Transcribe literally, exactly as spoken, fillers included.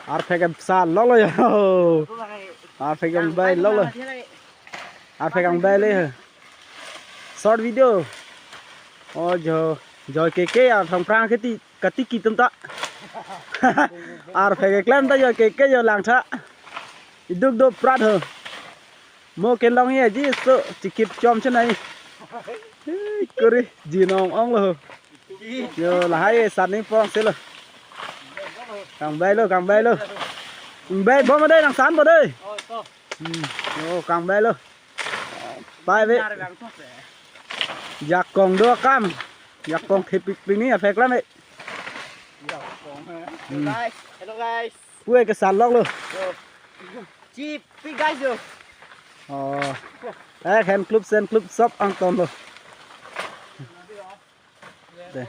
Arphek sa lolo yo. Arphek kangbai lolo. Arphek kangbai le. Short video. Oh jo, jo keke ya thong prang keti katiki tum ta. Arphek keklem ta jo keke jo langtha. Iduk do prat ho. Mo kelong ye ji so chikip chom chenai. Hei, kuri jinong ong lo. Yo lahai sat ni pong se lo. Kangbai lo, kangbai lo. Kangbai bom dei, nang san bo dei. Hmm, yo kangbai lo. Pai ve. Jakong do kam. Jakong thepik pini ya phek lam e. Hmm. Guys, hello guys. Kue ke salok lo. Yo. Chipi guys yo. Oh. Eh, hand club, hand club sop angton lo. Dei.